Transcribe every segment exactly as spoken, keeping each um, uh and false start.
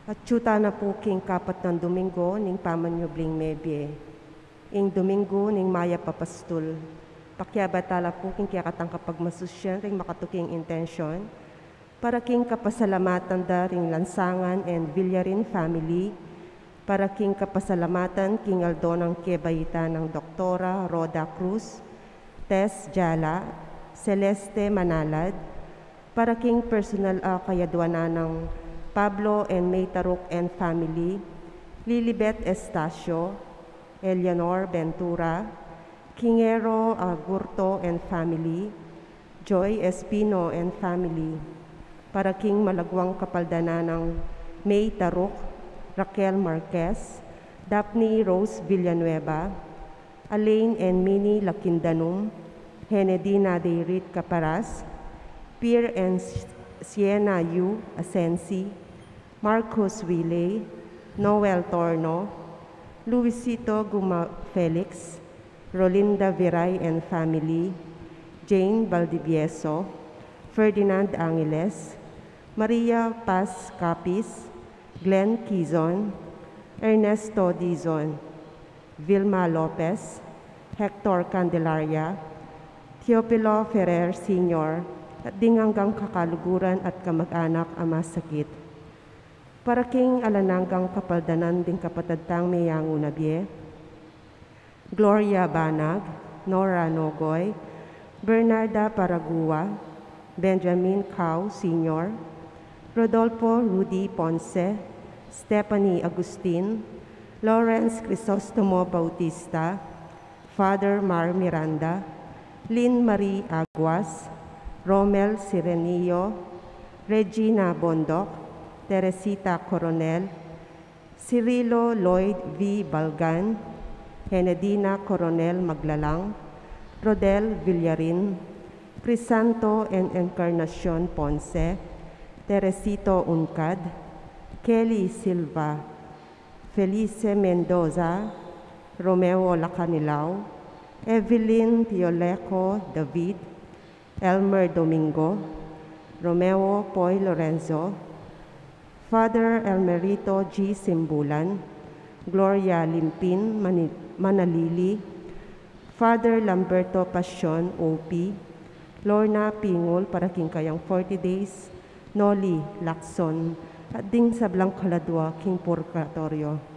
Atyu tana pu king kapat nang Domingo ning pamanyubling mebie, ing Domingo ning Mayap a Pastul. Pakiabe tala pu king kekatang kapagmasusyan ring makatuking intensyon, para king kapasalamatan da ring Lansangan and Villarin family, para king kapasalamatan king aldo nang kebaitan nang Doktora Rhoda Cruz, Tess Jala, Celeste Manalad, para king personal a kayaduanan nang Pablo and May Taruk and family, Lilibet Estacio, Eleanor Ventura, Kingero Agurto and family, Joy Espino and family, para king malaguang kapaldanan nang May Taruk, Raquel Marquez, Daphne Rose Villanueva, Alain and Minnie Lakindanum, Henedina Deirit Caparas, Pierre and Siena Yu Asensi, Marcos Wiley, Noel Torno, Luisito Guma Felix, Rolinda Viray and family, Jane Valdivieso, Ferdinand Angeles, Maria Paz Capiz, Glenn Quizon, Ernesto Dizon, Vilma Lopez, Hector Candelaria, Teofilo Ferrer Senior, at ding anggang kakaluguran at kamag-anak a masakit. Para king alang anggang kapaldanan ding kapatad tang meyangu na bie, Gloria Banag, Nora Nogoy, Bernarda Paragua, Benjamin Cao Senior, Rodolfo Rudy Ponce, Stephanie Agustin, Lawrence Crisostomo Bautista, Father Mar Miranda, Lynn Marie Aguas, Romel Sirenio, Regina Bondoc, Teresita Coronel, Cirilo Lloyd V. Balgan, Henedina Coronel Maglalang, Rodel Villarin, Crisanto and Encarnacion Ponce, Teresito Uncad, Kelly Silva, Felice Mendoza, Romeo Lacanilao, Evelyn Teoleco David, Elmer Domingo, Romeo Poy Lorenzo, Father Elmerito G. Simbulan, Gloria Limpin Mani-, Manalili, Father Lamberto Pasion, O P, Lorna Pingul para king kayang forty days, Noli Lacson, at ding sablang kaladua king purgatoryo.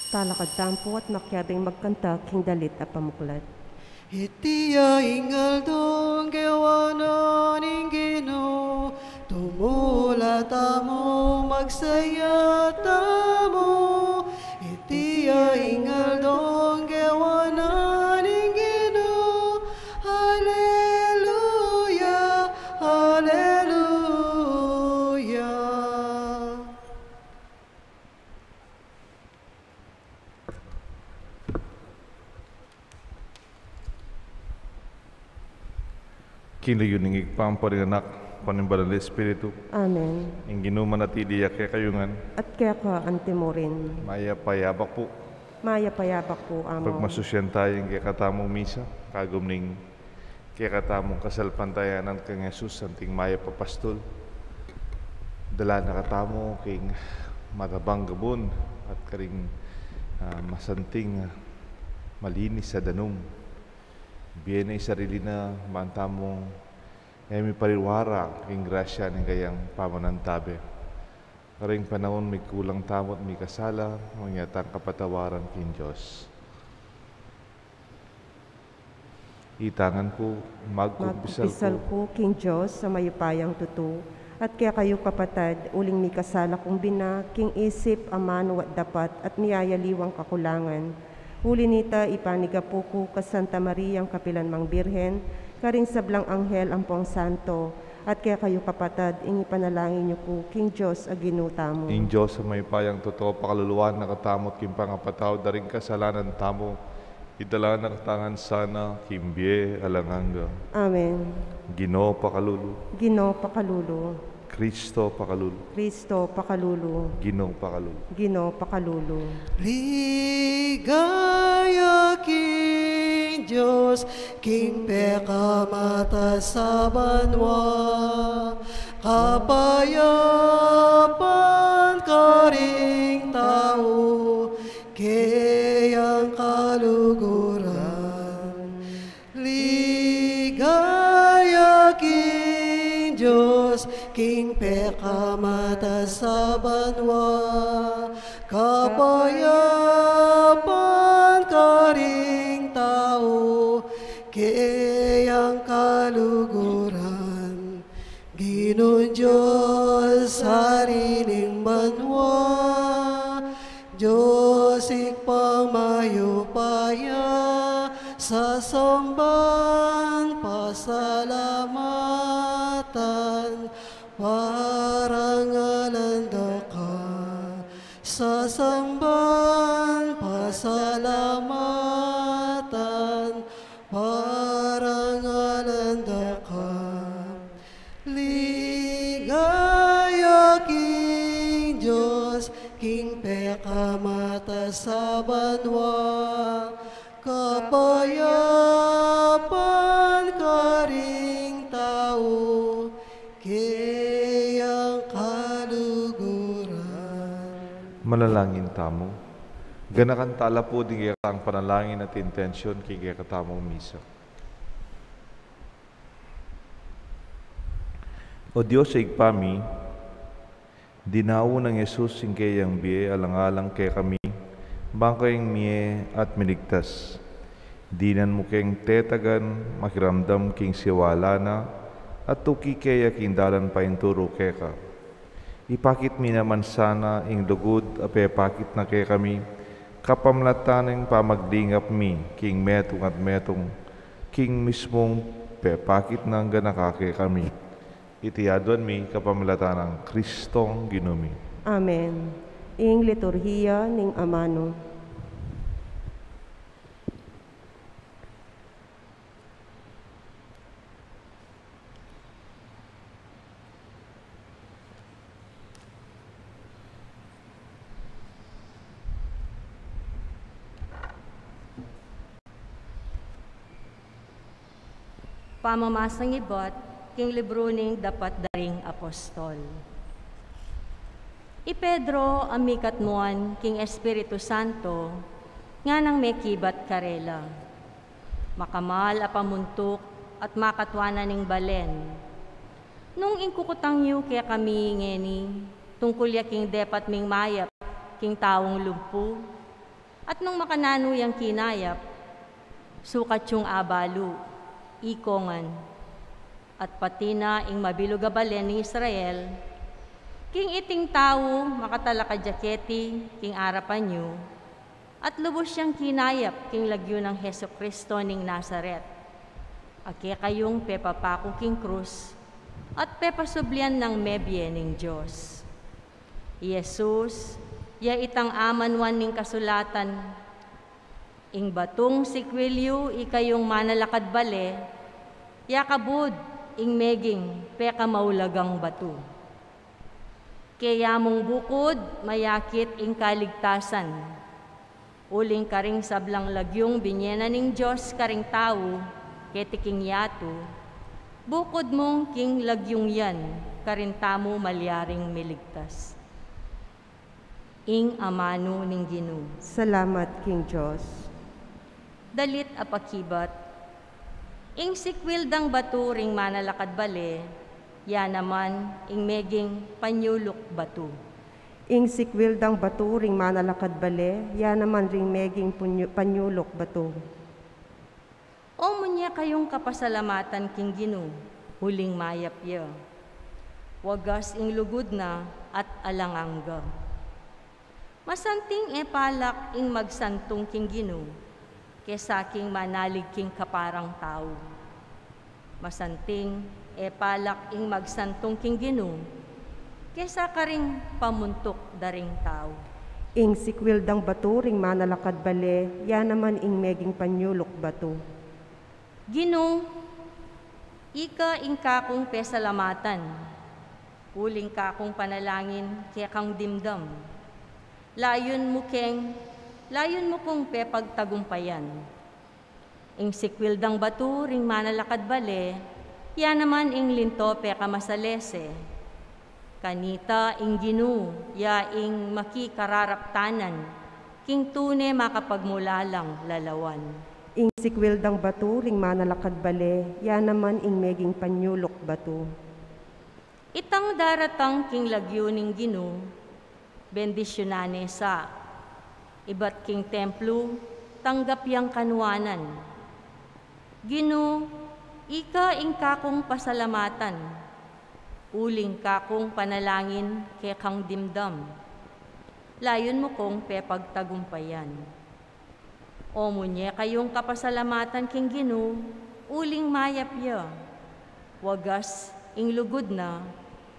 Talakad tamu pu at makiabing magkanta king dalit a pamuklat. Iti ya ing aldong gewa na ning Ginu, tumula tamu, magsaya tamu. Iti ya ing aldong gewa na ning Ginu, haleluya, haleluya. King lagyu ning Ibpa, ampo ning Anak, ampo ning Banal a Espiritu. Amen. Ing Ginu manatili ya kekayu ngan. At keka antimurin. Mayap a yabak pu. Mayap a yabak pu, Among. Pagmasusyan taya ing kekatamung misa, kagum ning kekatamung kasalpantayanan kang Jesus, anting mayap a pastul. Dala na katamu king matabang gabun at karing, ah, masanting, ah, malinis a danum. Bie na ing sarili na, ban tamu e mipariwara king grasya ning kayang pamanantabe. Karing panaun mikulang tamu at mikasala, manyatang kapatawaran king Dios. Itangan ku, magkumpisal ku king Dios a mayupayang tutu, at kekayu kapatad, uling mikasala kung bina, king isip, amanu at dapat, at miyayaliwang kakulangan. Uli nita, ipanigapu ku ka Santa Mariang kapilan mang Birhen, karing sablang anghel ampong santo, at kekayu kapatad, ing ipanalangin yu ku king Dios a Ginu tamu. Ing Dios a mayupayang tutu, pakaluluan na katamu at king pangapatawad da ring kasalanan tamu, idala na katamu ngan sana king bie alang angga. Amen. Ginu pakalulu. Ginu pakalulu. Kristo pakalulu. Kristo pakalulu. Ginu pakalulu. Ginu pakalulu. Ligaya king Dios, king pekamatas a banua, kapayapan karing tau, keyang kaluguran. Ligaya king Dios, king pekamatas a banua, kapayapan karing tau, keyang kaluguran. Ginung Dios, Ari ning banua, Dios Ibpang mayupaya, sasamban, pasalamatan, parangalan da ka. Sasamban, pasalamatan, parangalan da ka. Ligaya king Dios, king pekamatas a banua, kapayapan karing tau, keyang kaluguran. Manalangin tamu. Ganakan tala pu ding kekatang panalangin at intensyon king kekatamung misa. O Dios a Ibpa mi, dinau nang Jesus ing keyang bie alang-alang kekami, bang keng mie at miligtas. Dinan mu keng tetagan, makiramdam king siwala na, at tuki keya king dalan painturu keka. Ipakit mi naman sana ing lugud a pepakit na kekami, kapamilatan ning pamaglingap mi king metung at metung, king mismung pepakit nang ganaka kekami. Iti aduan mi kapamilatan nang Kristong Ginu mi. Amen. Ing liturhiya ning amanu. Pamamasang ibat king libru ning Dapat da ring Apostol. I Pedro a mikatmuan king Espiritu Santo, nganang mekibat karela. Makamal a pamuntuk at makatua na ning balen. Nung ingkukutang yu kekami ngeni, tungkul ya king depat ming mayap king taung lumpu, At nung makananu yang kinayap, sukat yung abalu, ikongan, at pati na ing mabilug a bale ning Israel, king iting tau makatalakad ya keti king arapan yu, at lubus yang kinayap king lagyu nang Jesucristo ning Nazaret, a kekayung pepapaku king krus, at pepasublian nang mebie ning Dios. I Jesus, ya itang amanuan ning kasulatan, ing batung sikwil yu ikayung manalakad bale, ya kabud ing meging pekamaulagang batu. Keya mung bukud, mayakit ing kaligtasan. Uling karing sablang lagyung binye na ning Dios karing tau, keti king yatu, bukud mung king lagyung yan, karin tamu malyaring miligtas. Ing amanu ning Ginu. Salamat king Dios. Dalit a pakibat. Ing sikwil dang batu ring manalakad bale, ya naman ing meging panyuluk batu. Ing sikwil dang batu ring manalakad bale, ya naman ring meging punyu-, panyuluk batu. O munye kayung kapasalamatan king Ginu, uling mayap ya. Wagas ing lugud na at alang angga. Masanting e palak ing magsantung king Ginu, kesa king manalig king kaparang tau. Masanting e palak ing magsantung king Ginu, kesa karing pamuntuk da ring tau. Ing sikwil dang batu ring manalakad bale, ya naman ing meging panyuluk batu. Ginu, ika ing kakung pesalamatan, uling kakung panalangin kekang dimdam. Layun mu keng, layun mu kung pepagtagumpayan. Ing sikwil dang batu ring manalakad bale, ya naman ing linto pekamasalese. Kanita ing Ginu, ya ing makikararaptanan, king tune makapagmulalang lalawan. Ing sikwil dang batu ring manalakad bale, ya naman ing meging panyuluk batu. Itang daratang king lagyu ning Ginu, bendisyunan ne sa. Ibat king templu, tanggap yang kanuanan. Ginu, ika ing kakung pasalamatan, uling kakung panalangin kekang dimdam. Layun mu kung pepagtagumpayan. O munye kayung kapasalamatan king Ginu, uling mayap ya. Wagas ing lugud na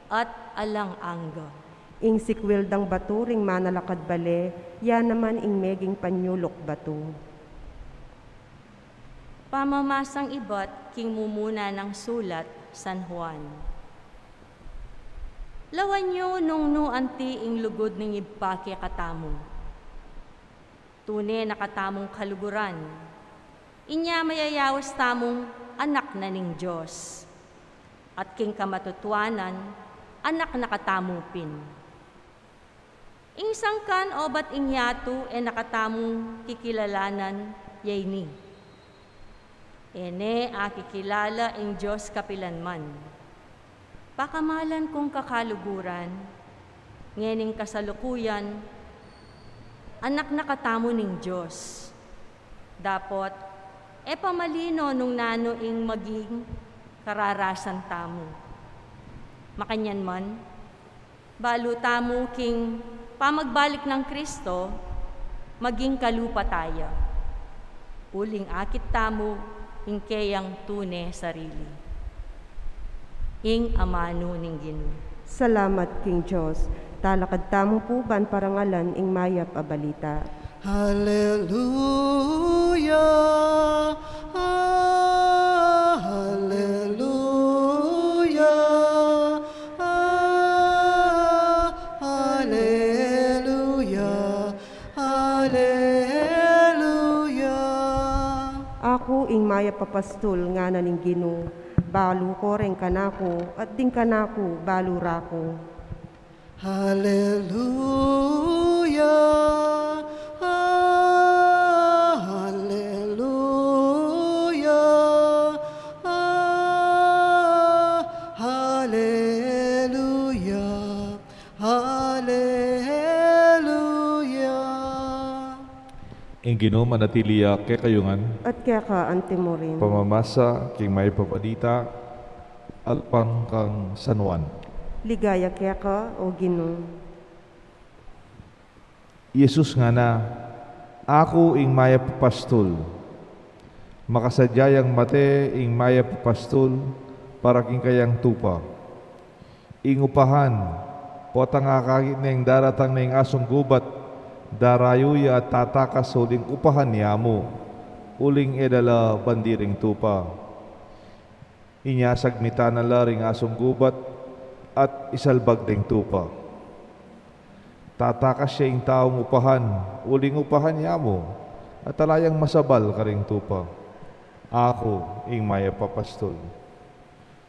at alang angga. Ing sikwil dang batu ring manalakad bale, ya naman ing meging panyuluk batu. Pamamasang ibat king mumuna nang sulat San Juan. Lawan yu nung nu anti ing lugud ning Ibpa kekatamu. Tune na katamung kaluguran. Inya mayayaus tamung anak na ning Dios. At king kamatutuanan, anak na katamu pin. Ing sangkan obat ing yatu e na katamu kikilalanan, ya ini. E ne akikilala ing Dios kapilanman. Pakamalan kung kakaluguran, ngening kasalukuyan, anak na katamu ning Dios. Dapot, e pa malino nung nanu ing maging kararasan tamu. Makanyan man, balu tamu king pamagbalik nang Kristo, maging kalupa taya. Uling akit tamu ing keyang tune sarili. Ing amanu ning Ginu. Salamat king Dios. Talakad tamu pu ban parangalan ing mayap a balita. Haleluya, ah, haleluya, ah, haleluya, haleluya. Aku ing mayap a pastul, ngana ning Ginu, balu ko reng kanaku, at ding kanaku balu ra ku. Haleluya, ah, haleluya, ah, haleluya, haleluya. Ing Ginu manatili ya kekayu ngan. At keka antimurin. Pamamasa king Mayap a Balita, alpang kang San Juan. Ligaya keka, O Ginu. Jesus ngana, "Aku ing mayap a pastul. Makasadya yang mate ing mayap a pastul para king kayang tupa. Ing upahan, potang akakit neng daratang ne ing asung gubat, darayu ya at tatakas uling upahan ya mu, uling e da la bandi ring tupa. Inya sagmitan na la ring asung gubat at isalbag deng tupa. Tatakas ya ing taung upahan, uling upahan ya mu, at ala yang masabal karing tupa. Aku ing mayap a pastul.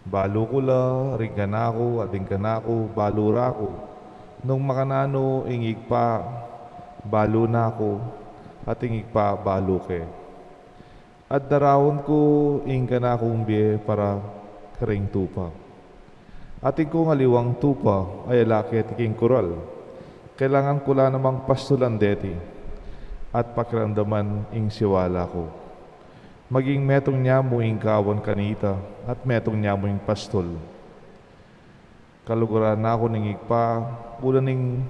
Balu ku la ring kanaku, at ing kanaku balu ra ku. Nung makananu ing Ibpa, balu na ku, at ing Ibpa balu ke. At daraun ku ing kanakung bie para karing tupa. Atin kung aliwang tupa, ay ala keti king kural. Kailangan ku la namang pastulan deti, at pakiramdaman ing siwala ku. Maging metung ne mu ing kawan kanita, at metung ne mu ing pastul." Kaluguran na ku ning Ibpa, uling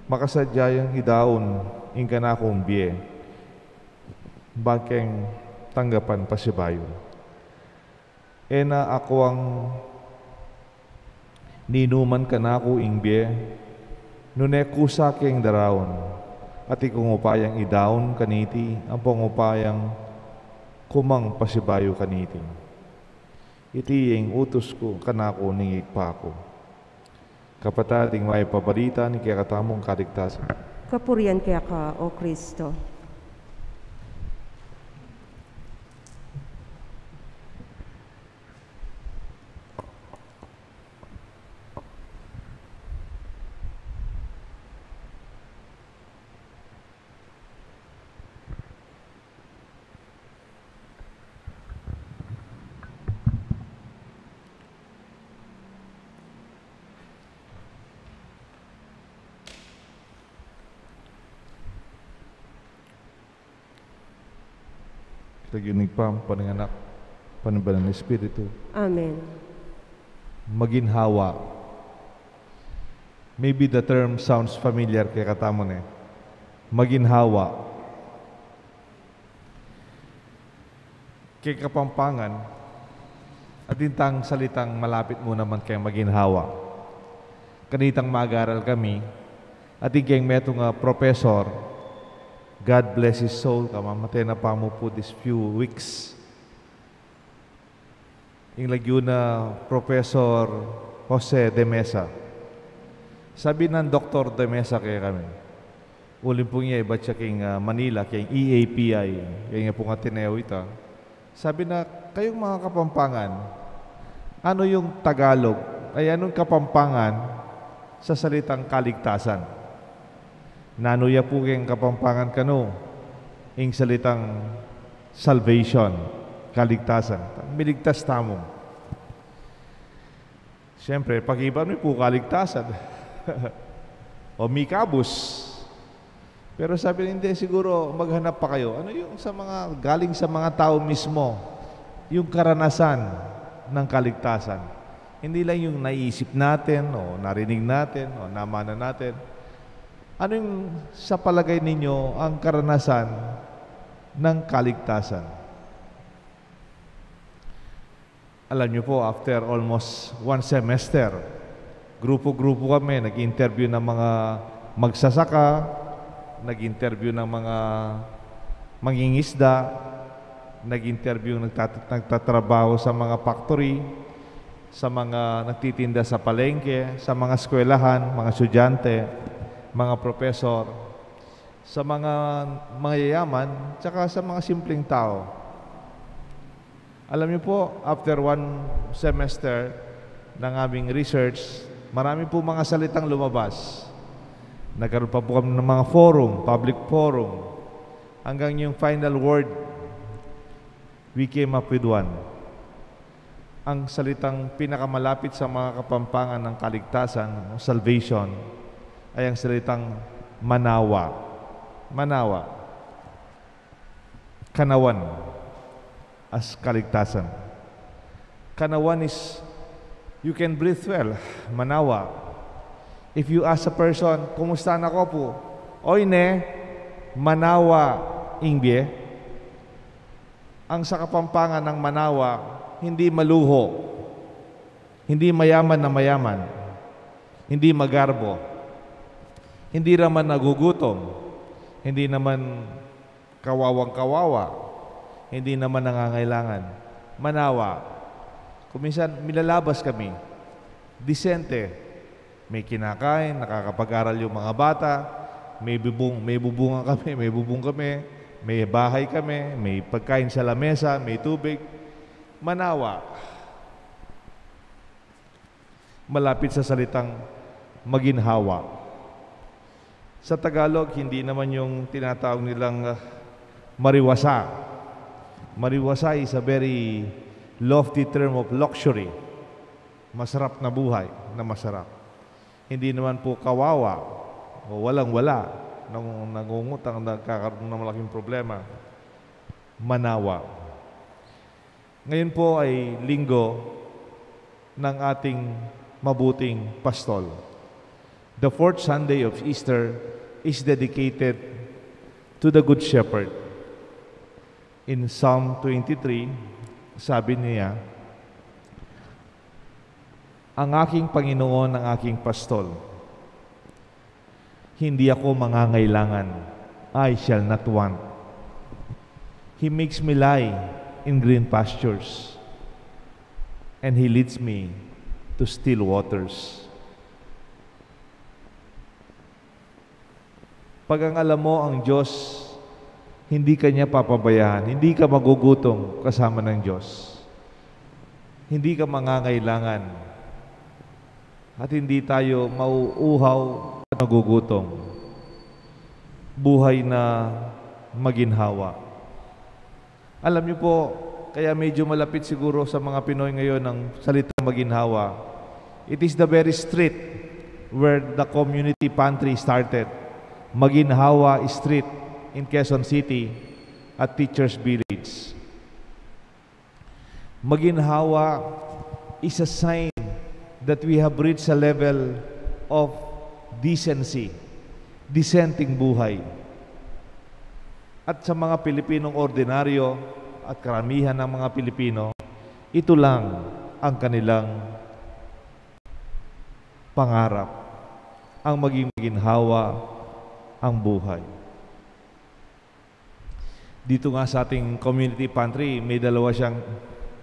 makasadya yang idaun ing kanakung bie, ban keng tanggapan pasibayu. E na akuang ninuman kanaku ing bie, nune kusa keng daraun, at ikung upayang idaun kaniti, ampong upayang kumang pasibayu kaniti. Iti ing utus ku kanaku ning Ibpa ku. Kapatad, ing mayap a balita ning kekatamung kaligtasan. Kapurian keka, O Kristo. Lagyu ning Ibpa, ampo ning Anak, ampo ning Banal a Espiritu. Amen. Maginhawa. Maybe the term sounds familiar kekatamu, ne? Maginhawa. Keng Kapampangan, atin tang salitang malapit mu naman keng maginhawa. Kanitang mag-aral kami, atin keng metung a professor, God bless his soul, kamamate na pa mu pu this few weeks. Ing lagyu na Professor Jose de Mesa. Sabi nang Doktor de Mesa kekami, uling pung iya ibat ya king, ah, Manila, king E A P I, keng iya pung Ateneo ita. Sabi na, "Kayung mga Kapampangan, ano yung Tagalog, ay, anong Kapampangan sa salitang kaligtasan?" Nanu ya pu keng Kapampangan kanu ing salitang salvation, kaligtasan? Miligtas tamu. Siyempre, pakibat mi pu kaligtasan. O mikabus. Pero sabi, "Hindi, siguro maghanap pa kayo." Ano yung sa mga, galing sa mga tao mismo, yung karanasan ng kaligtasan. Hindi lang yung naisip natin, o narinig natin, o namana natin. Ano yung sa palagay ninyo ang karanasan ng kaligtasan? Alam niyo po, after almost one semester, grupo-grupo kami, nag-interview ng mga magsasaka, nag-interview ng mga mangingisda, nag-interview, nagtat-, nagtatrabaho sa mga factory, sa mga nagtitinda sa palengke, sa mga eskwelahan, mga estudyante, mga profesor, sa mga mayayaman, tsaka sa mga simpleng tao. Alam niyo po, after one semester ng aming research, marami po mga salitang lumabas. Nagkaroon pa po kami ng mga forum, public forum, hanggang yung final word, we came up with one. Ang salitang pinakamalapit sa mga Kapampangan ng kaligtasan, o salvation, ay ang salitang manawa. Manawa. Kanawan as kaligtasan. Kanawan is, you can breathe well, manawa. If you ask a person, "Kumusta na ko po?" "Oy ne," manawa ing bie. Ang sa Kapampangan ng manawa, hindi maluho, hindi mayaman na mayaman, hindi magarbo, hindi naman nagugutom, hindi naman kawawang kawawa, hindi naman nangangailangan. Manawa. Kung minsan, milalabas kami, disente, may kinakain, nakakapag-aral yung mga bata, may bubung, may bubungan kami, may bubung kami, may bahay kami, may pagkain sa lamesa, may tubig. Manawa. Malapit sa salitang maginhawa. Sa Tagalog, hindi naman yung tinatawag nilang, ah, mariwasa. Mariwasa is a very lofty term of luxury. Masarap na buhay, na masarap. Hindi naman po kawawa o walang-wala nang nangungutang, nagkakaroon ng malaking problema. Manawa. Ngayon po ay linggo ng ating mabuting pastol. The fourth Sunday of Easter is dedicated to the Good Shepherd. In Psalm twenty-three, sabi niya, "Ang aking Panginoon ang aking pastol. Hindi ako mangangailangan. I shall not want. He makes me lie in green pastures, and He leads me to still waters." Pag ang alam mo ang Diyos, hindi ka niya papabayaan, hindi ka magugutom kasama ng Diyos. Hindi ka mangangailangan. At hindi tayo mauuhaw at magugutom. Buhay na maginhawa. Alam niyo po, kaya medyo malapit siguro sa mga Pinoy ngayon ang salitang maginhawa. It is the very street where the community pantry started. Maginhawa Street in Quezon City at Teachers Village. Maginhawa is a sign that we have reached a level of decency, disenteng buhay. At sa mga Pilipinong ordinaryo at karamihan ng mga Pilipino, ito lang ang kanilang pangarap, ang maging maginhawa ang buhay. Dito nga sa ating community pantry, may dalawa siyang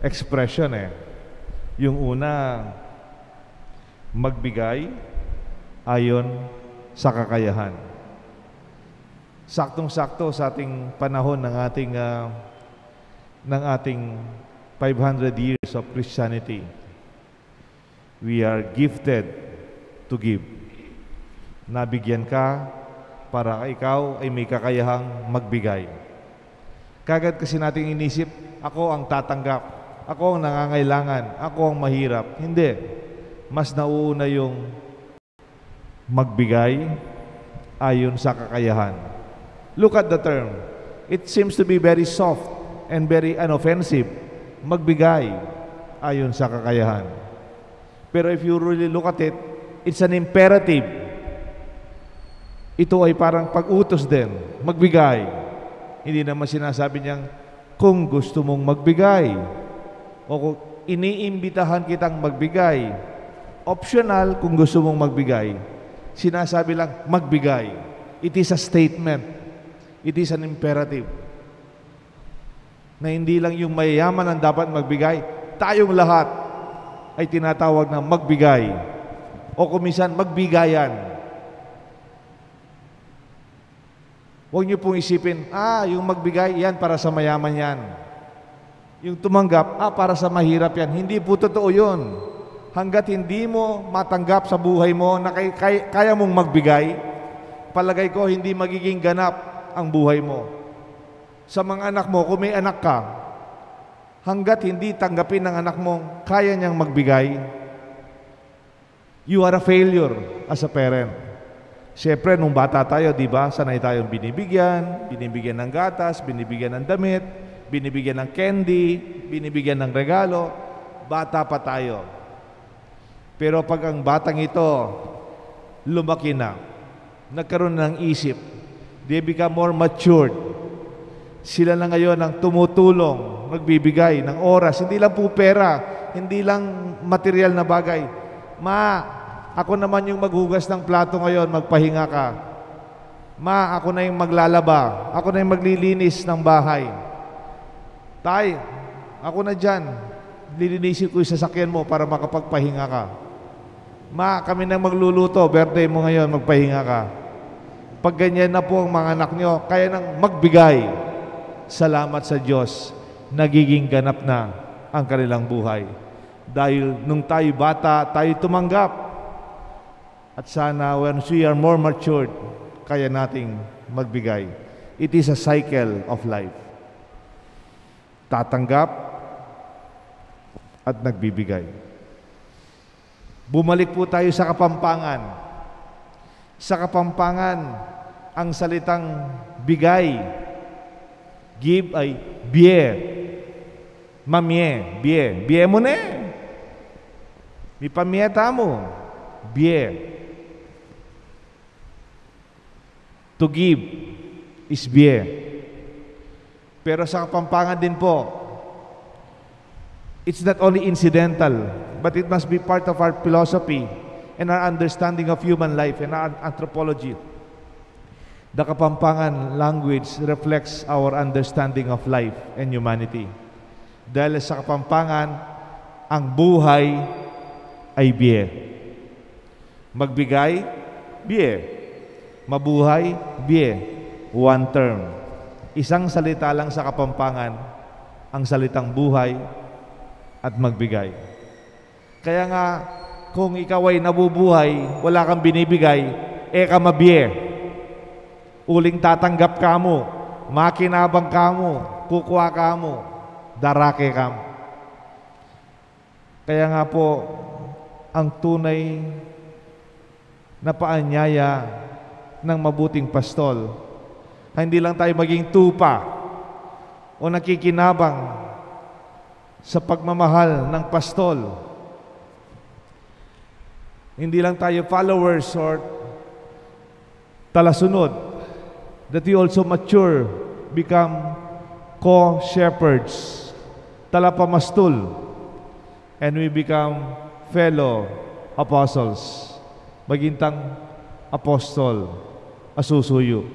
expression eh. Yung una, magbigay ayon sa kakayahan. Saktong-sakto sa ating panahon ng ating, ah, ng ating five hundred years of Christianity. We are gifted to give. Nabigyan ka para ikaw ay may kakayahang magbigay. Kaagad kasi nating inisip, "Ako ang tatanggap, ako ang nangangailangan, ako ang mahirap." Hindi. Mas nauuna yung magbigay ayon sa kakayahan. Look at the term. It seems to be very soft and very inoffensive. Magbigay ayon sa kakayahan. Pero if you really look at it, it's an imperative. Ito ay parang pag-utos din. Magbigay. Hindi naman sinasabi niyang, "Kung gusto mong magbigay." O kung iniimbitahan kitang magbigay. Optional kung gusto mong magbigay. Sinasabi lang, magbigay. It is a statement. It is an imperative. Na hindi lang yung mayayaman ang dapat magbigay. Tayong lahat ay tinatawag na magbigay. O kung minsan, magbigayan. Huwag niyo pong isipin, "Ah, yung magbigay, yan para sa mayaman yan. Yung tumanggap, ah, para sa mahirap yan." Hindi po totoo yun. Hanggat hindi mo matanggap sa buhay mo na kay, kay, kaya mong magbigay, palagay ko hindi magiging ganap ang buhay mo. Sa mga anak mo, kung may anak ka, hanggat hindi tanggapin ng anak mo, kaya niyang magbigay, you are a failure as a parent. Siyempre, nung bata tayo, di ba, sanay tayong binibigyan, binibigyan ng gatas, binibigyan ng damit, binibigyan ng candy, binibigyan ng regalo. Bata pa tayo. Pero pag ang batang ito, lumaki na, nagkaroon na ng isip, they become more matured. Sila na ngayon ang tumutulong, magbibigay ng oras, hindi lang po pera, hindi lang material na bagay. "Ma, ako naman yung maghugas ng plato ngayon, magpahinga ka. Ma, ako na yung maglalaba, ako na yung maglilinis ng bahay. Tay, ako na dyan, lilinisin ko yung sasakyan mo para makapagpahinga ka. Ma, kami nang magluluto, birthday mo ngayon, magpahinga ka." Pag ganyan na po ang mga anak nyo, kaya nang magbigay. Salamat sa Diyos, nagiging ganap na ang kanilang buhay. Dahil nung tayo bata, tayo tumanggap. At sana, when we are more matured, kaya nating magbigay. It is a cycle of life. Tatanggap at nagbibigay. Bumalik po tayo sa Kapampangan. Sa Kapampangan, ang salitang bigay, give, ay bie. Mamie, bie. Bie mu ne. Mipamie tamu. Bie. To give is bie. Pero sa Kapampangan din po, it's not only incidental, but it must be part of our philosophy and our understanding of human life and our anthropology. The Kapampangan language reflects our understanding of life and humanity. Dahil sa Kapampangan, ang buhay ay bie. Magbigay, bie. Mabuhay, bie. One term. Isang salita lang sa Kapampangan, ang salitang buhay at magbigay. Kaya nga, kung ikaw ay nabubuhay, wala kang binibigay, e ka mabie. Uling tatanggap ka mu, makinabang ka mu, kukua ka mu, darake ka mu. Kaya nga po, ang tunay na paanyaya ng mabuting pastol ay hindi lang tayo maging tupa o nakikinabang sa pagmamahal ng pastol. Hindi lang tayo followers or talasunod, that we also mature, become co-shepherds, talapamastul, and we become fellow apostles. Maging tang apostol, asusuyu.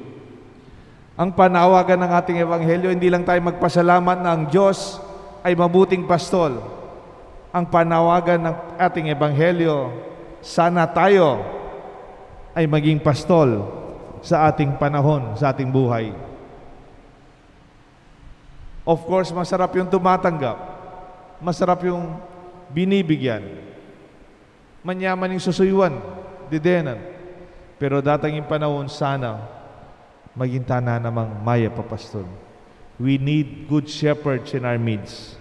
Ang panawagan ng ating ebanghelyo, hindi lang tayo magpasalamat na ang Diyos ay mabuting pastol. Ang panawagan ng ating ebanghelyo, sana tayo ay maging pastol sa ating panahon, sa ating buhay. Of course, masarap yung tumatanggap. Masarap yung binibigyan. Manyaman yung susuyuan, didenan. Pero datang yung panahon, sana maging tana namang mayap a pastol. We need good shepherds in our midst.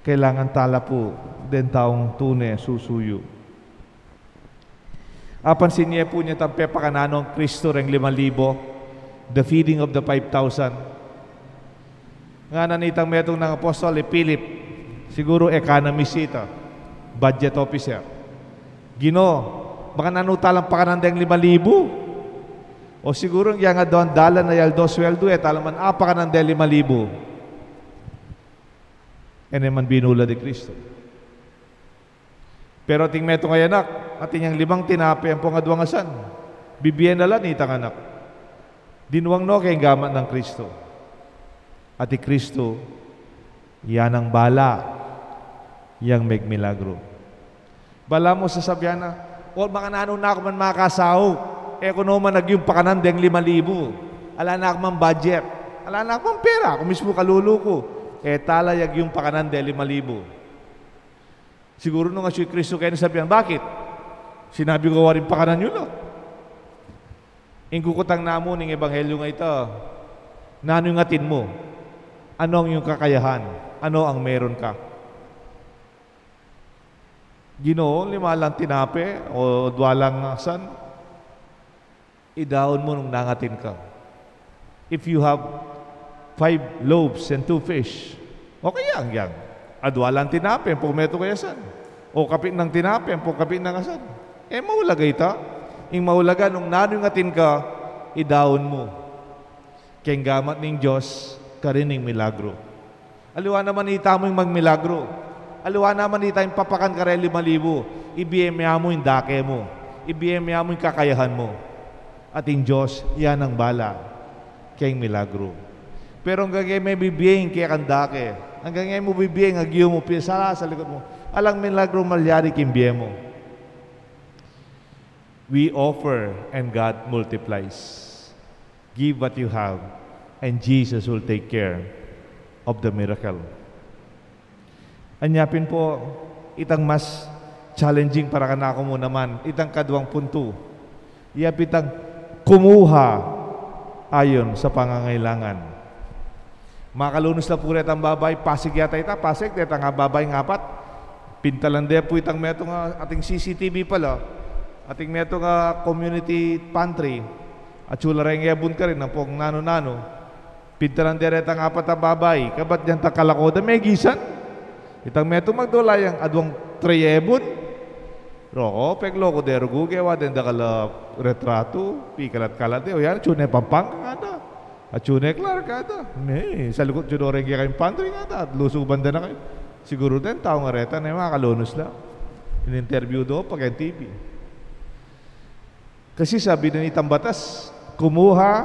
Kailangan tala pu den taung tune susuyu. Apansin ye pu ne tang pepakananan nang Kristo reng lima libu, the feeding of the five thousand. Ngana nitang metung nang apostol, i Philip, siguru economist ita, budget officer. Ginu, baka nanu talang pakanan deng lima libu? O siguru, yang aduang dalan a aldo, sweldo, e tala man apakanan deng lima libu. E ne man binula di Kristo. Pero ating metung a anak, atin yang limang tinape ampong aduang asan, bibie na la nitang anak. Dinuang no keng gamat nang Kristo. At i Kristo, ya nang bala yang megmilagru. Balamu sasabian na, "O, makananu na ku man makasaup? E ku no man agyung pakanan deng lima libu. Ala na ku mang budget. Ala na ku mang pera, aku mismu kalulu ku." E tala agyung pakanan deng lima libu. Siguru nung atyu i Kristo keni, sabian, "Bakit? Sinabi ku waring pakanan yu la." Ing kukutang namu ning ebanghelyo a ita, nanu ing atin mu? Anu ing iyung kakayahan? Anu ing meron ka? Ginu, lima lang tinape o dua lang asan? Idaun mu nung nangatin ka. If you have five loaves and two fish, okay yan, yan. Adua lang tinape, ampong metung ka asan. O kapit nang tinape, ampong kapit nang asan. E, maulaga ita. Ing maulaga, nung nanu ing atin ka, idaun mu. Keng gamat ning Dios, karin ing milagru. Aliwa naman ita mu ing magmilagru. Aliwa naman ita ing papakan kareng lima libu. Ibie me mu ing dake mu. Ibie me mu ing kakayahan mu. At ing Dios, ya nang bala keng milagru. Pero anggang e me bibie ing kekang dake, anggang e mu bibie ing agyu mu, pisasalikut mu, alang milagru malyari king bie mu. We offer and God multiplies. Give what you have, and Jesus will take care of the miracle. Anya pin pu, itang mas challenging para kanaku mu naman, itang kaduang puntu. Iya pu itang kumuha ayon sa pangangailangan. Makalunus la pu retang babai, Pasig yata ita, Pasig, detang babai apat. Pintalan de pu itang metung a, ating C C T V pala, ating metung a community pantry. Atsu la reng ebun karin, ampong nanu-nanu. Pintalan de retang apat a babai, kabat dyan ta kalako da, megisan. Itang metung magdula yang aduang tray ebun. Roko, pegluku de rugu, gewa deng dakal a retratu, pikalat-kalat de, o yan, atsu ne Pampanga ngana. Atsu ne Clark ngana. Me, salikut atsu do reng kekayung pantry ngana, at lusuban da na kaya. Siguru deng tau nga reta, ne makalunus la. In-interview do pa keng T V. Kasi sabi na nitang batas, kumuha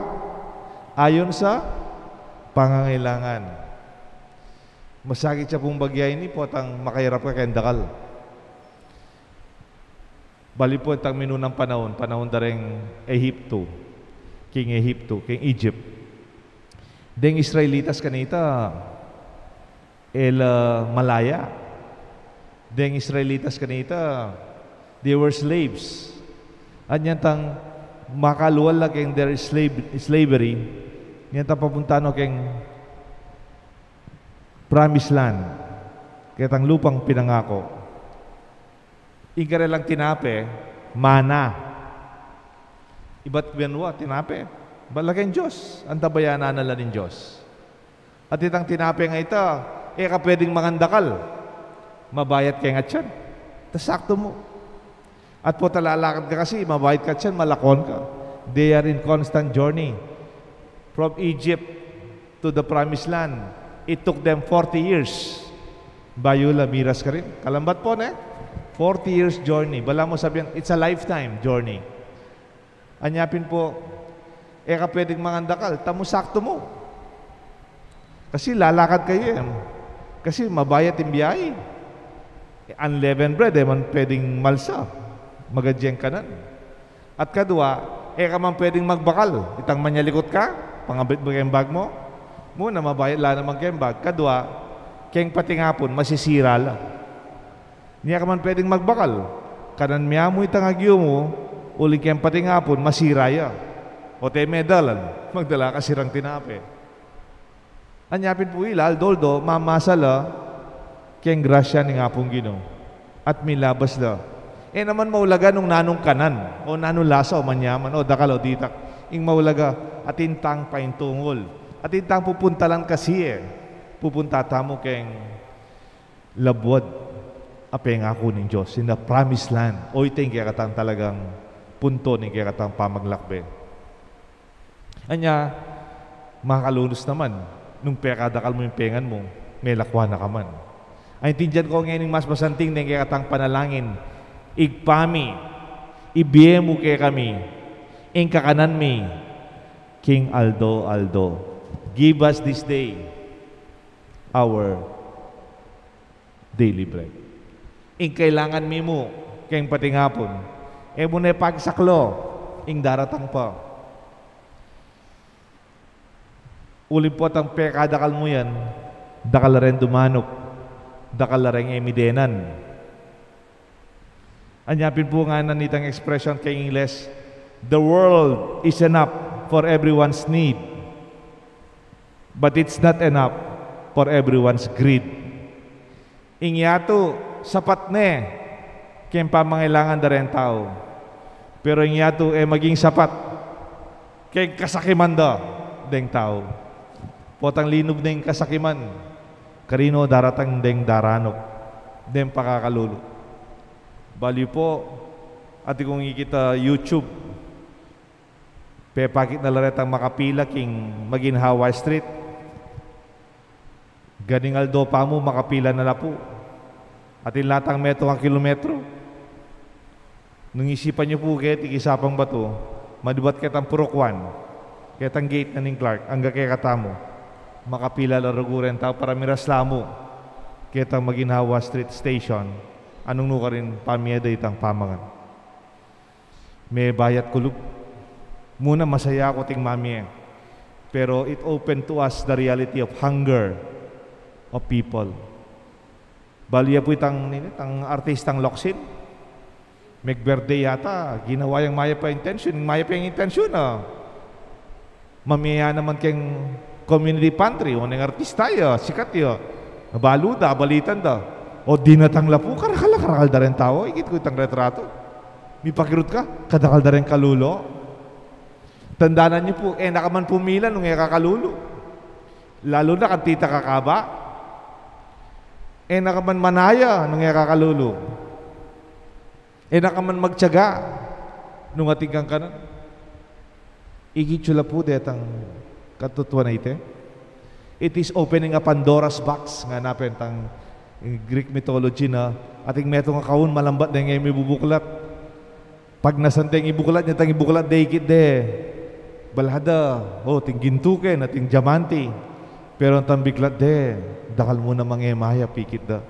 ayon sa pangangailangan. Masakit ya pung bagya ini, potang makairap ka keng dakal. Bali pu itang minunang panaun, panaun da reng Ehiptu, king Ehiptu, king Egypt. Deng Israelitas kanita, e la malaya. Deng Israelitas kanita, they were slaves. At nyantang makalual la keng their slave, slavery, nyantang papunta no keng promised land, ketang lupang pinangaku. Ing karelang tinape, mana. Ibat banua, tinape. Balaking Dios, antabayanan na la ning Dios. At itang tinape nga ita, e ka pwedeng mangandakal. Mabayat keng atyan. Ta saktu mu. At pota lalakad ka kasi, mabayat ka atyan, malakwan ka. They are in constant journey. From Egypt to the promised land, it took them forty years. Bayu la miras karin. Kalambat pu, ne? Forty years journey. Balamu sabian, it's a lifetime journey. Anya pin pu, e ka pwedeng mangandakal, ta mu saktu mu. Kasi lalakad kayu, e. Kasi mabayat ing biyahe. Unleavened bread, e man pwedeng malsa. Magad yang kanan. At kadua, e ka man pwedeng magbakal. Itang manyalikut ka, pangabit mu keng bag mu. Mu na, mabayat la naman keng bag. Kadua, keng patingapun, masisira la. Nya ka man pwedeng magbakal. Kanan me mu itang agyu mu, uling keng patingapun, masira ya. O te me dalan, magdala ka sirang tinape. Anya pin pu ila, aldo-aldo, mamasa la keng grasya ning Apung Ginu. At milabas la. E naman maulaga nung nanung kanan, o nanung lasa, o manyaman, o dakal, o ditak. Ing maulaga, atin tang paintungul. Atin tang pupuntalan kasi, e. Pupunta tamu keng labuad a pengaku ning Dios, in the promised land. O ita ing kekatang talagang punto ning kekatang pamaglakbe. Anya, makalunus naman, nung pekadakal mu ing pengan mu, melakwan na ka man. Aintindian ku ngening mas masanting deng kekatang panalangin, Ibpa mi, ibie mu kekami ing kakanan mi king aldo-aldo. Give us this day our daily bread. Ing kailangan mi mu keng patingapun, e mu ne pagsaklu ing daratang pa. Uling potang pekadakal mu yan, dakal la reng dumanup, dakal la reng e mi denan. Anya pin pu ngana nitang expression keng Ingles, "The world is enough for everyone's need, but it's not enough for everyone's greed." Ing yatu, sapat ne keng pamangailangan da reng tau. Pero ing yatu, e maging sapat Keng kasakiman da deng tau. Potang linub neng kasakiman, karino daratang deng daranup, deng pakakalulu. Balu yu pu, atin kung ikit a YouTube, pepakit na la retang makapila king Maginhawa Street. Ganing aldo pa mu, makapila na la pu. Atin la tang metung a kilometro. Nung isipan yu pu keti, kisa pang batu, manibat ketang Purok One, ketang gate na ning Clark, angga kekatamu, makapila la rugu reng tau para miras la mu ketang Maginhawa Street Station. Anung nu karin pamie da itang pamangan? Mebayat kulub. Muna masaya ku ting mamie. Pero it opened to us the reality of hunger of people. Balu ya pu itang, nini, itang artistang Locsin. Mag-birthday yata, ginawa yang mayap a intention, mayap yang intention, ah. Mamie ya naman keng community pantry, o neng artista ya, sikat ya. Nabalu da, balitan da. O dinatang la pu, karakal, karakal da reng tau, ikit ku itang retrato. Mipakirut ka, kadakal da reng kalulu. Tandanan yu pu, e na ka man pumila nung e ka kalulu. Lalu na kang tita kakaba. E na ka man manaya nung e ka kalulu. E na ka man magtiyaga nung atin kang kanan. Ikit yu la pu detang katutuan a iti. It is opening a Pandora's box, ngana pin tang Greek mythology na ating metung a kaun malambat deng e mibubuklat. Pagnasan deng ibuklat, nya tang ibuklat de ikit de, bala da, o, ating gintu ken, ating diamante. Pero itang biklat de, dakal mu namang e mayap ikit da.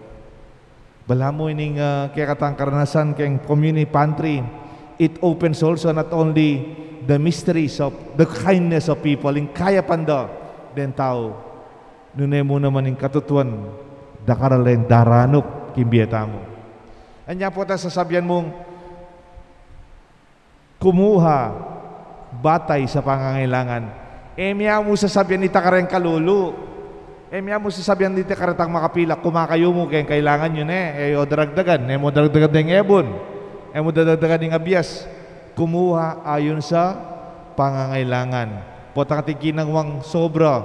Balamu ining, ah, kekatang karanasan keng community pantry, it opens also not only the mysteries of the kindness of people, ing kayapan da deng tau, nune mu naman ing katutuan, dakal a reng daranup king bie tamu. Anya pu ta sasabian mung kumuha batay sa pangangailangan. E mia mu sasabian ita kareng kalulu. E mia mu sasabian ita karetang makapila, kuma kayu mu keng kailangan yu ne, e yu daragdagan, e mu daragdagan deng ebun, e mu daragdagan deng abias. Kumuha ayon sa pangangailangan. Potang ating kinanwang sobra,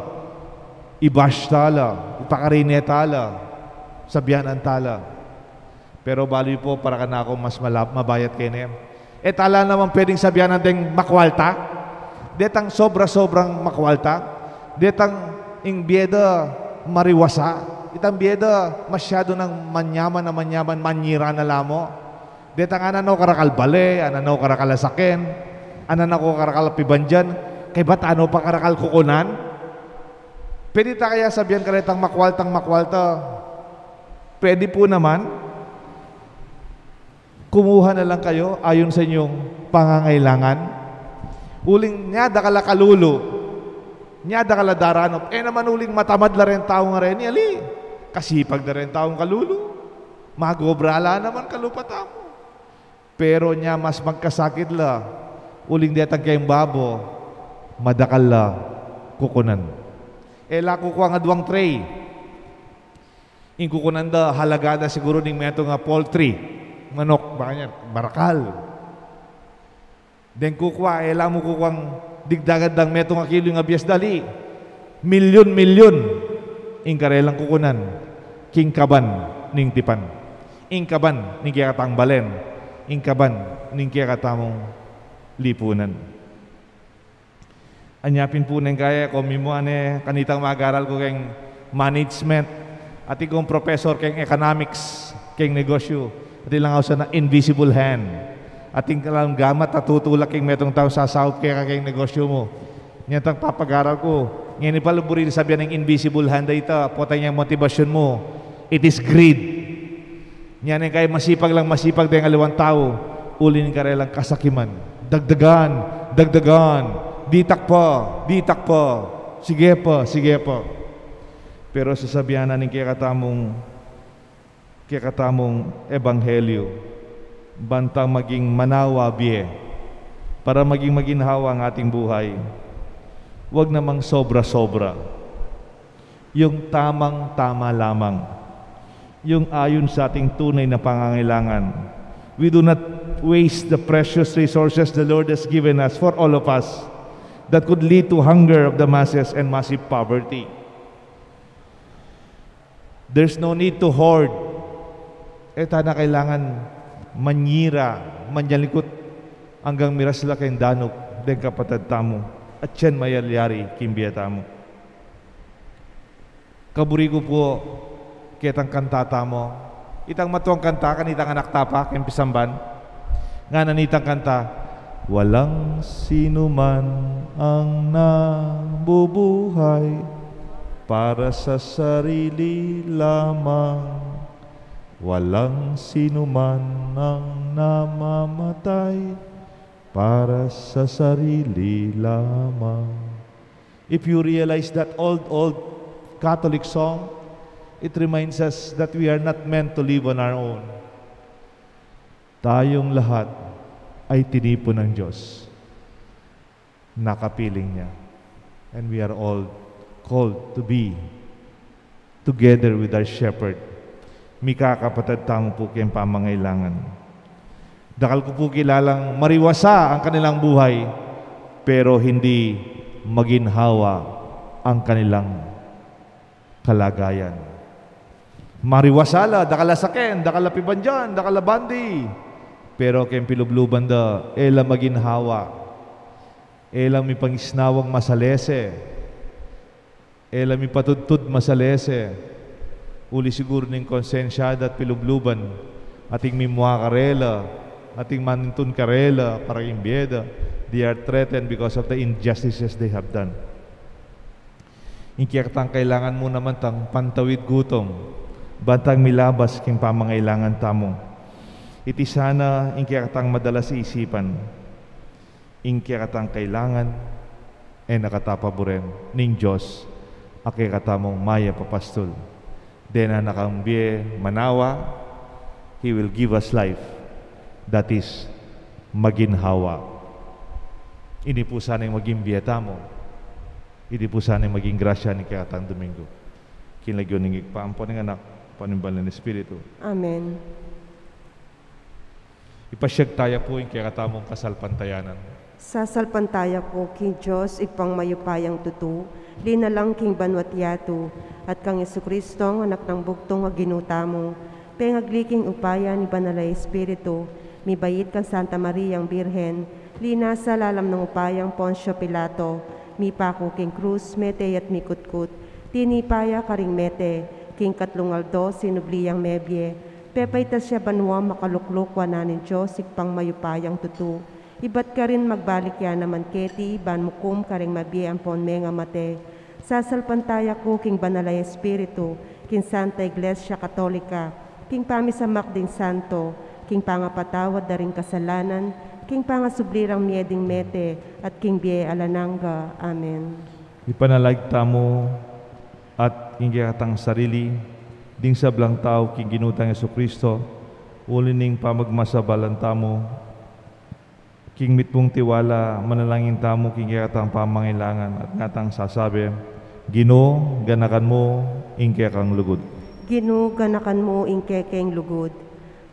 i-bash ta la, ipakarine ta la, sabianan ta la. Pero balu yu pu, para kanaku mas mala-, mabayat keni. E ta la naman pwedeng sabianan deng makwalta. Detang sobra-sobrang makwalta. Detang ing bie da mariwasa. Itang bie da masyadu nang manyaman a manyaman, manyira na la mu. Detang anan no karakal bale, anan no karakal a saken, anan no karakal a pibandian, kaybat ano pa karakal kukunan. Pwede ta kaya sabian karetang makwaltang makwalta? Pwede pu naman. Kumuha na lang kayu ayon sa inyong pangangailangan. Uling nya dakal a kalulu, nya dakal a daranup. E naman uling matamad la reng tau ngareni, ali. Kasipag da reng taung kalulu. Mag-obra la naman kalupa tamu. Pero nya mas magkasakit la, uling detang keng babo, madakal la kukunan. E la kukuang aduang tray. Ing kukunan da, halaga da siguru ning metung a poultry, manok, baka nya, barakal. Deng kukua, e la mu kukuang digdagan dang metung a kilu ing abias da, ali. Milyun-milyun ing karelang kukunan king kaban ning tipan, ing kaban ning kekatang balen, ing kaban ning kekatamung lipunan. Anya pin pu neng kaya, komimua ne, kanitang mag-aral ku keng management, atin kung professor keng economics, keng negosyu, atin lang ausan na invisible hand. Atin ka lang gamat a tutulak keng metung taung sasaup keka keng negosyu mu. Nya tang papag-aral ku, ngeni pala buri sabian ing invisible hand a ita, potang yang motibasyun mu, it is greed. Nya neng kaya masipag lang masipag deng aliwang tau, uli ning karelang kasakiman. Dagdagan, dagdagan, ditak pa, ditak pa, sige pa, sige pa. Pero sasabian na ning kekatamung, kekatamung ebanghelyu, bantang maging manawa bie, para maging maginhawa ang ating buhay. Wag namang sobra-sobra. Yung tamang-tama lamang. Yung ayon sa ating tunay na pangangailangan. We do not waste the precious resources the Lord has given us for all of us. that could lead to hunger of the masses and massive poverty. There's no need to hoard. E ta na kailangan manyira, manyalikut anggang miras la keng danup deng kapatad tamu. At yan mayalyari king bie tamu. Kaburi ku pu ketang kanta tamu. Itang matuang kanta, kanitang anak ta pa keng pisamban. Ngana nitang kanta, "Walang sinuman ang nabubuhay para sa sarili lamang. Walang sinuman ang namamatay para sa sarili lamang." If you realize that old, old Catholic song, it reminds us that we are not meant to live on our own. Tayong lahat ay tinipon ng Diyos. Nakapiling niya. And we are all called to be together with our shepherd. Mikakapatad tamu pu keng pamangailangan. Dakal ku pu kilalang mariwasa ang kanilang buhay, pero hindi maginhawa ang kanilang kalagayan. Mariwasa la, dakal a saken, dakal a pibandian, dakal a bandi. Pero keng pilubluban da, e la maginhawa. E la mipangisnawang masalese. E la mipatudtud masalese. Uli siguru ning konsensya da at pilubluban, ating mimua karela, ating manintun karela para king bie da. They are threatened because of the injustices they have done. Ing kekatang kailangan mu naman tang pantawid gutom, bantang milabas king pamangailangan tamu. Iti sana ing kekatang madalas isipan. Ing kekatang kailangan, e na kata paburen ning Dios a kekatamung mayap a pastul. Dena na kang bie manawa, He will give us life that is maginhawa. Ini pu sana ing maging bie tamu. Ini pu sana ing maging grasya ning kekatang Domingo. King lagyu ning Ibpa, ampo ning Anak, ampo ning Banal a Espiritu. Amen. Ipasyag taya pu ing kekatamung kasalpantayanan. Sasalpantaya ku king Dios, Ibpang mayupayang tutu, linalang king banua't yatu, at kang Jesucristo, Anak nang bugtung a Ginu tamu, pengagli king upaya ning Banal a Espiritu, mibait kang Santa Mariang Birhen, linasa lalam ning upayang Poncio Pilato, mipaku king krus, mete ya't mikutkut, tinipa ya karing mete, king katlung aldo sinubli yang mebie, pepaitas ya banua makalukluk wanan ning Dios Ibpang mayupayang tutu. Ibat karin magbalik ya naman keti ban mukum karing mabie ampon mengamate. Sasalpantaya ku king Banal a Espiritu, king Santa Iglesia Katolika, king pamisamak ding santo, king pangapatawad da ring kasalanan, king pangasubli rang mie ding mete, at king bie alang angga. Amen. Ipanalangin tamu at ing kekatang sarili, ding sablang tau king Ginu tang Jesucristo, uli ning pamagmasabalan tamu, king mitmung tiwala, manalangin tamu king kekatang pamangailangan, at ngatang sasabi, Ginu, ganakan mu ing kekang lugud. Ginu, ganakan mu ing kekeng lugud.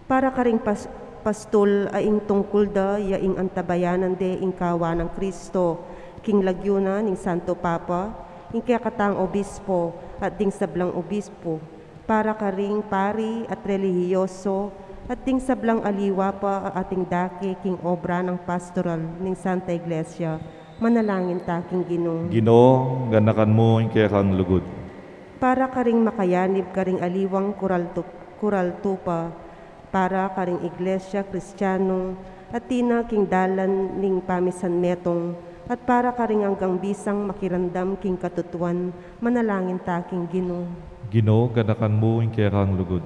Para karing pas-, pastul a ing tungkul da ya ing antabayanan de ing kawan nang Kristo, king lagyu na ning Santo Papa, ing kekatang obispo, at ding sablang obispo, para karing pari at relihiyoso, at ding sablang aliwa pa a ating dake king obra nang pastoral ning Santa Iglesia, manalangin ta king Ginu. Ginu, ganakan mu ing kekang lugud. Para karing makayanib karing aliwang kuraltu-, kuraltupa, para karing Iglesia Kristiyanu, at tina king dalan ning pamisanmetung, at para karing anggang bisang makiramdam king katutuan, manalangin ta king Ginu. Ginu, ganakan mu ing kekang lugud.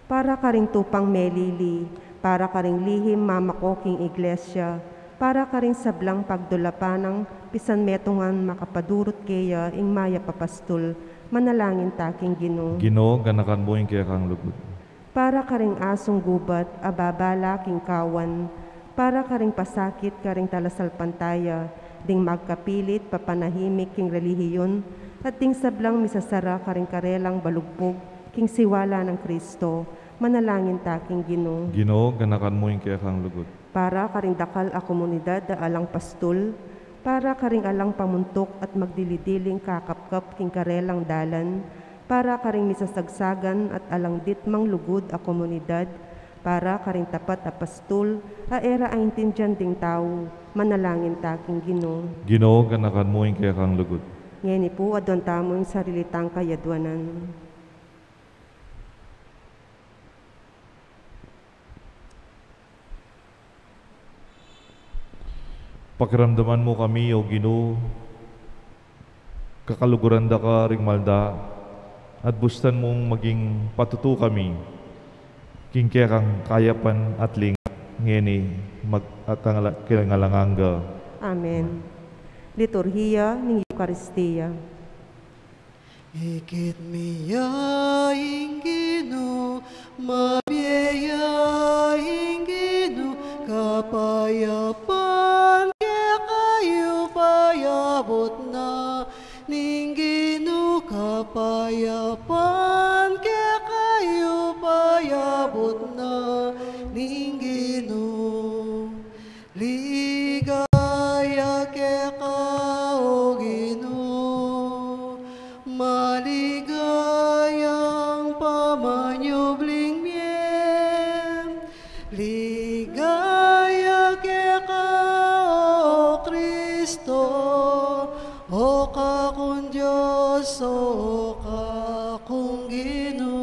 Para karing tupang melili, para karing lihim mamako king Iglesia, para karing sablang pagdulapan nang pisanmetungan makapadurut keya ing mayap a pastul, manalangin ta king Ginu. Ginu, ganakan mu ing kekang lugud. Para karing asung gubat a babala king kawan, para karing pasakit karing talasalpantaya, ding magkapilit papanahimik king relihiyon, at ding sablang misasara karing karelang balugpug king siwala nang Kristo, manalangin ta king Ginu. Ginu, ganakan mu ing kekang lugud. Para karing dakal a komunidad a alang pastul, para karing alang pamuntuk at magdili-diling kakapkap king karelang dalan, para karing misasagsagan at alang ditmang lugud a komunidad, para karing tapat a pastul a e ra aintindian ding tau, manalangin ta king Ginu. Ginu, ganakan mu ing kekang lugud. Ngeni pu, aduan tamu ing sarili tang kayaduanan. Pakiramdaman mu kami, O Ginu, kakaluguran da ka ring malda, at bustan mung maging patutu kami king kekang kayapan at lingat, ngeni mag-, at angala-, king alang angga. Amen. Liturhiya ning Eukaristia. Ikit mi ya ing Ginu, mabie ya ing Ginu, kapayapan kekayu payabut na ning Ginu, kapayapan kekayu payabut na ning Ginu. Ligaya keka, O Ginu, maligayang pamanyubling mie. Ligaya keka, O Kristo, o kakung Dios, o kakung Ginu.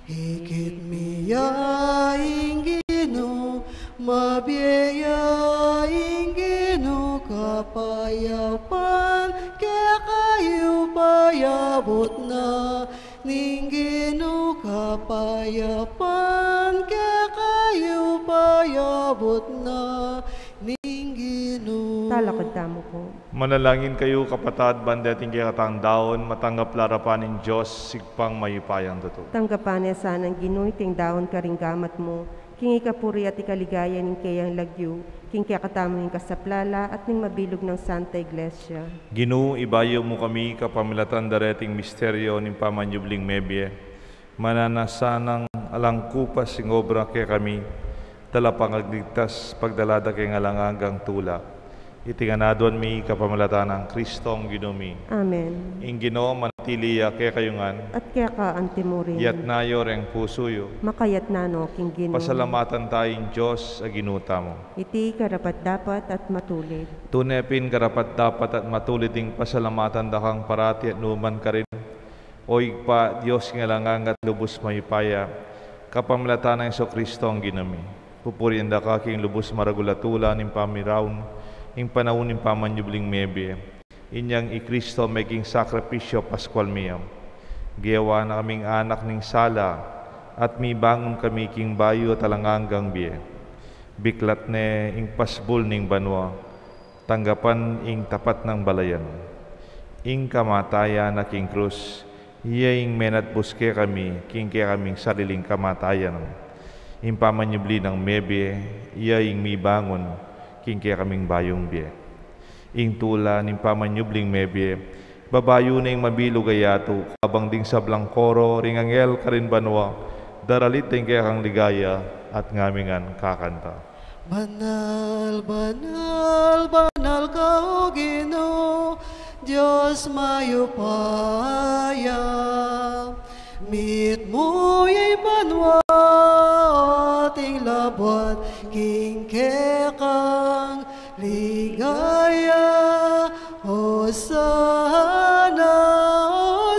Ikit mi ya ing Ginu, mabie ya ing Ginu, kapayapan kekayu payabut na ning Ginu, kapayapan kekayu payabut na ning Ginu. Talakad tamu pu. Manalangin kayu, kapatad, ban deting kekatang daun matanggap la arapan ning Dios, Ibpang mayupayang tutu. Tanggapan na sana ning Ginu iting daun karing gamat mu, king ikapuri at ikaligaya ning keyang lagyu, king kekatamung kasaplalan at ning mabilug nang Santa Iglesia. Ginu, ibayu mu kami kapamilatan dareting misteryo ning pamanyubling mebie. Mananu na sanang alang kupas ing obra kekami, talapangligtas, pagdala da king alang anggang tula. Iti ngan aduan mi kapamilatan nang Kristong Ginu mi. Amen. Ing Ginu manatili ya kekayu ngan. At keka antimurin. Iyatas yu reng pusu yu. Makayatas no king Ginu. Pasalamatan taya ing Dios a Ginu tamu. Iti karapat-dapat at matulid. Tune pin karapat-dapat at matulid ing pasalamatan da kang parati at nukarin man karin, O Ibpa, Dios king alang angga at lubus mayupaya, kapamilatan nang Jesucristo a Ginu mi. Pupurian da ka king lubus maragul a tula ning pamiraun, ing panaun ning pamanyubling mebie. Inyang i Cristo meging sakripisyu paskual mi. Gewa na kaming anak ning sala, at mibangun kami king bayu at alang anggang bie. Biklat ne ing pasbul ning banua, tanggapan ing tapat nang balayan. Ing kamatayan na king krus, iya ing menatbus kekami king kekaming sariling kamatayan. Ing pamanyubli nang mebie, iya ing mibangun king kekaming bayung bie. Ing tula ning pamanyubling mebie, babayu na ing mabilug a yatu, kabang ding sablang koro ring anghel karin banua, daralit ding kekang ligaya, at ngami ngan kakanta. Banal, banal, banal ka, O Ginu, Dios mayupaya. Mitmu ya ing banua at ing labuad king kekang ligaya. Hosana,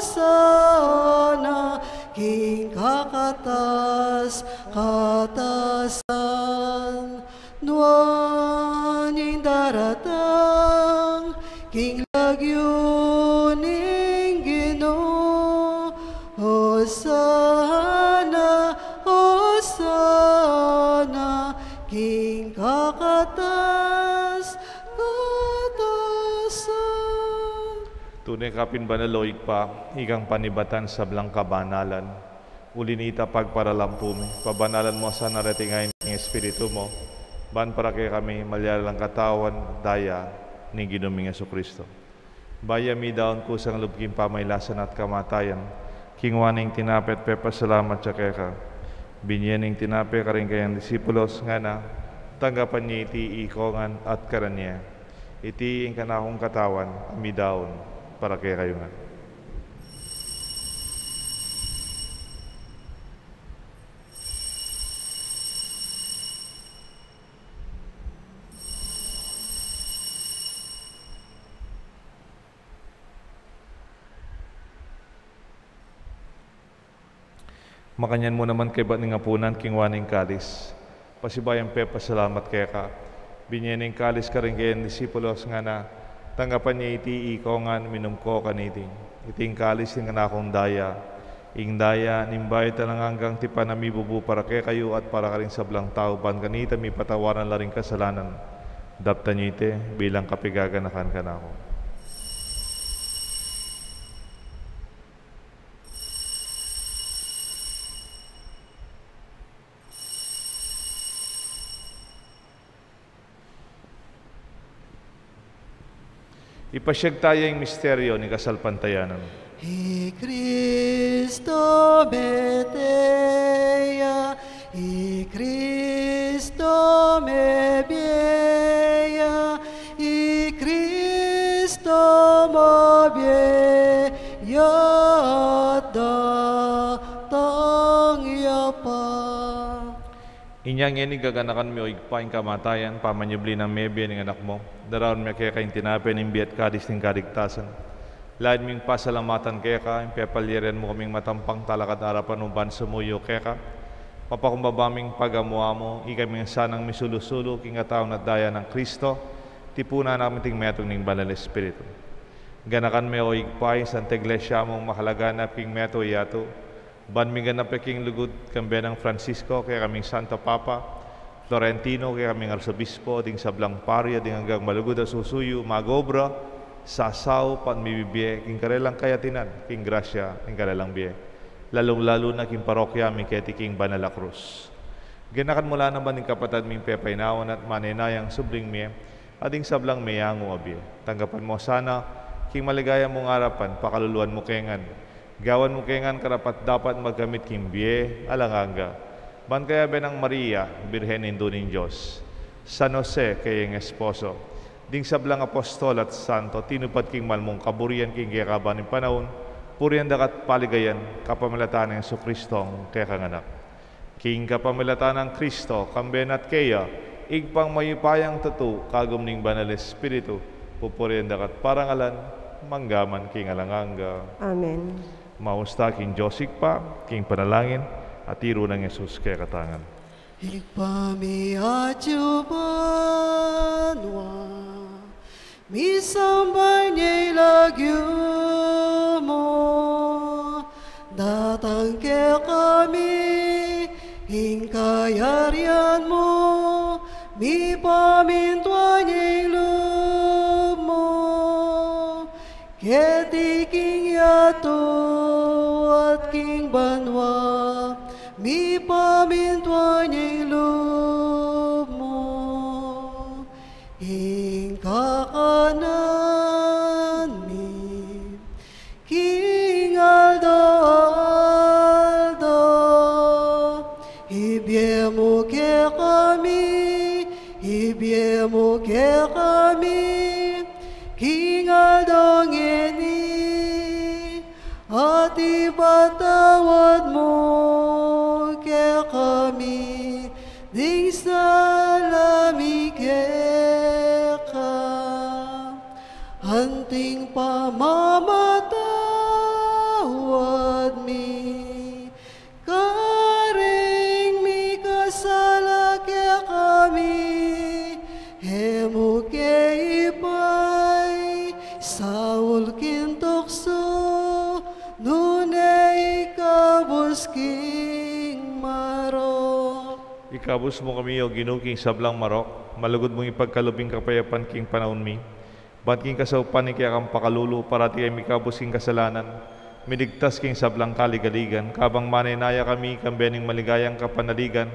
Hosana, king kakatas-katasan. Nuan ing daratang king lagyu ning Ginu. Hosana, Hosana, king kakatas-katasan. Tune ka pin banal, O Ibpa, ikang panibatan sablang kabanalan. Uli na nita, pagparalampu mi, pabanalan mu sana reting ain ning Espiritu mu, ban para kekami malyari lang katawan at daya ning Ginu ming Jesucristo. Bayu mi daun kusang lub king pamailasan at kamatayan, kinua ne ing tinape at pepasalamat ya keka. Binie ne ing tinape karing kayang disipulos, ngana, tanggapan ye iti ikongan at karan ye. Iti ing kanakung katawan a midaun para kekayu ngan. Makanyan mu naman kaybat ning apunan, kinua ne ing kalis, pasibayu yang pepasalamat keka, binye ne ing kalis karing kayang disipulos, ngana: Tanggapan ye iti ikong ngan, minum ko kaniti. Iti ing kalis ning kanakung daya, ing daya ning bayu at alang anggang tipan a mibubu para kekayu at para karing sablang tau, ban kanita mipatawaran la ring kasalanan. Daptan ye iti bilang kapaganakan kanaku. Ipasyag taya ing misteryo ning kasalpantayanan. I Kristo mete ya, i Kristo mebie ya, i Kristo mebie ya, datang ya pa. Inya ngeni gaganakan mi, o Ibpa, ing kamatayan, pamanyubli nang mebie ning Anak mu. Daraun mi keka ing tinape ning bie at kalis ning kaligtasan. Lalu ming pasalamatan keka ing pepalyarian mu kaming matampang talakad king arapan mu ban sumuyu keka. Mapakumbaba ming pagamu-amu, ikaming sanang misulu-sulu king katawan at daya nang Kristo, tipunan na kami king metung ning Banal Espiritu. Ganakan me, o Ibpa, ing Santa Iglesia mung makalaganap king metung a yatu, ban miganap ya king lugud, kambe nang Francisco, kekaming Santo Papa, Florentino, kekaming Arsobispo, ding sablang pari, ding anggang malugud a susuyu, mag-obra, sasaup, at mibibie king karelang kayatinan, king grasya ning karelang bie. Lalung-lalu na king parokya mi keti king Banal a Krus. Ganakan mu la naman ing kapatad ming pepainawa at manenayang subling mie, at ding sablang meyangu a bie. Tanggapan mu sana king maligaya mung arapan, pakaluluan mu ke ngan. Gawan mu ke ngan karapat-dapat magkamit king bie alang angga. Ban kayabe nang Maria, Birhen Indu ning Dios, San Jose, kayang esposo, ding sablang apostol at santo tinupad king mal mung kaburian king kekaban ning panaun, purian da ka at paligayan kapamilatan nang Jesucristong kekang Anak. King kapamilatan nang Kristo, kambe na at keya, Ibpang mayupayang tutu, kagum ning Banal Espiritu, pupurian da ka at parangalan, mangga man king alang angga. Amen. Maus ta king Dios Ibpa, king panalangin, at tiru nang Jesus kekatang ngan. Ibpa mi atsu banua, misamban ya ing lagyu mu, datang kekami ing kayarian mu, mipamintuan ya ing lub mu, keti king yatu at king banua, mipamintuan ya ing lub mu. Ing kakanan mi king aldo-aldo, ibie mu kekami, ibie mu kekami king aldo ngeni, at ipatawad mu kekami ding sala mi keka, anting pamamatawad mi karing mikasala kekami, e mu ke ipaisaul king tuksu, nune ikabus king marok. Ikabus mu kami, O Ginu, king sablang marok, malugud mung ipagkalub ing kapayapan king panaun mi, ban king kasaupan ning kekang pakalulu, parati kami mikabus king kasalanan, miligtas king sablang kaligaligan, kabang manenaya kami kambe ning maligayang kapanaligan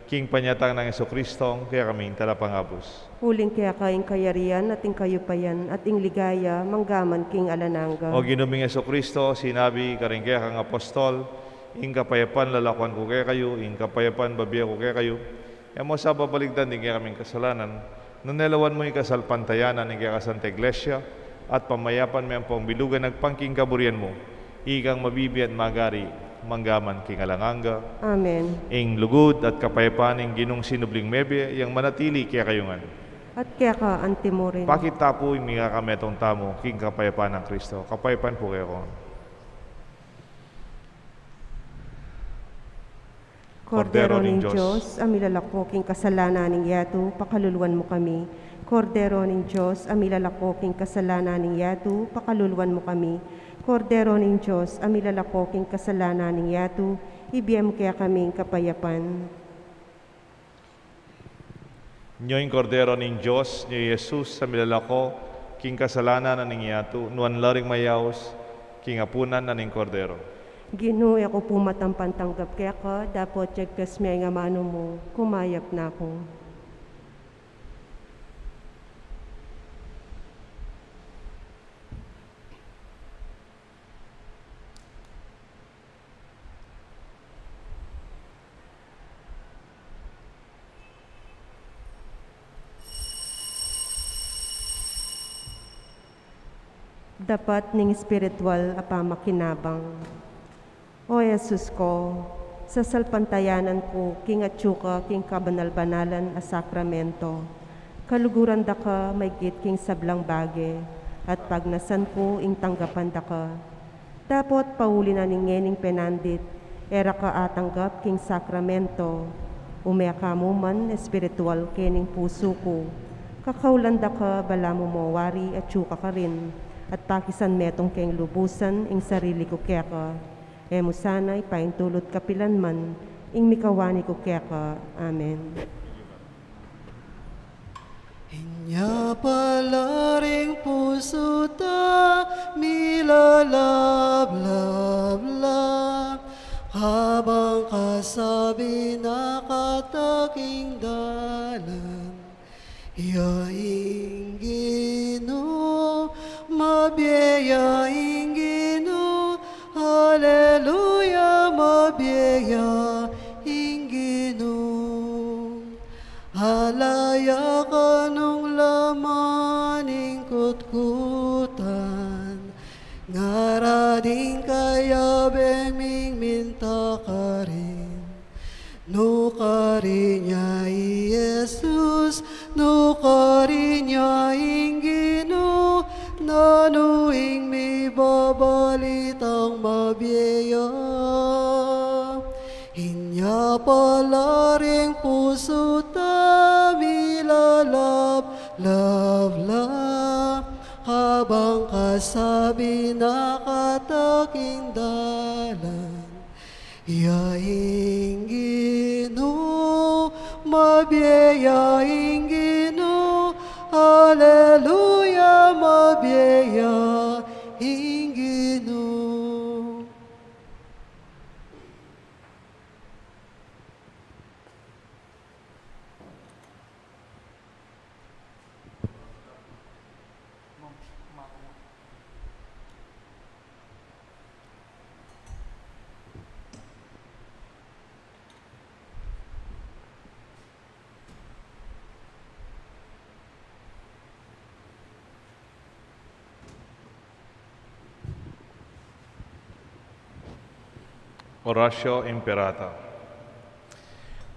king panyatang nang Jesucristong kekaming Talapangabus. Uling keka ing kayarian, at ing kayupayan, at ing ligaya, mangga man king alang angga. O Ginu ming Jesucristo, sinabi karing kekang apostol, ing kapayapan lalakuan ku kekayu, ing kapayapan bibie ku kekayu. E mu sa babaligdan ding kekaming kasalanan, Nune lawan mu ing kasalpantayanan ning keka Santa Iglesia, at pamayapan me ampong bilugan agpang king kaburian mu, ikang mabibie at magari, mangga man king alang angga. Amen. Ing lugud at kapayapan ning Ginung sinubling mebie, yang manatili kekayu ngan. At keka antimurin. Pakit ta pu ing mikakametung tamu king kapayapan nang Kristo. Kapayapan pu kekayu. Kordero ning Dios, a milalako king kasalanan ning yatu, pakaluluan mu kami. Kordero ning Dios, a milalako king kasalanan ning yatu, pakaluluan mu kami. Kordero ning Dios, a milalako king kasalanan ning yatu, ibie mu kekami ing kapayapan. Nyo ing Kordero ning Dios, nyo i Jesus, a milalako king kasalanan na ning yatu, nuan la ring mayaus king apunan na ning Kordero. Ginu, e ku pu matampan tanggap keka, dapot yagkas me ing amanu mu, kumayap na ku. Dapat ning espiritual a pamakinabang. O Jesus ko, sasalpantayanan ku king atyu ka king kabanal-banalan a sakramento. Kaluguran da ka maygit king sablang bage, at pagnasan ku ing tanggapan da ka. Dapot pauli na ning ngening penandit, e ra ka atanggap king sakramento. Ume ka mu man espiritual kening pusu ku. Kakaulan da ka balamu mo wari atyu ka karin, at pakisan metung keng lubusan ing sarili ku keka. E mu sana ipaintulut kapilan man ing mikawani ku keka. Amen. Inya pala ring pusu ta milalablab la, kabang kasabi na kata king dalan. Ya ing Ginu, mabie ya ing Ginu, Aleluya, mabie ya ing Ginu. Ala ya ka nung laman ning kutkutan, ngara ding kayabe ming minta karin. Nukarin ya i Jesus, nukarin ya ing Ginu, nanu ing mibabalitang mabie ya. Inya pala ring pusu ta milalablab la, kabang kasabi na kata king dalan. Ya ing Ginu, mabie ya ing Ginu, Aleluya, mabie ya ing Ginu. Oratio Imperata.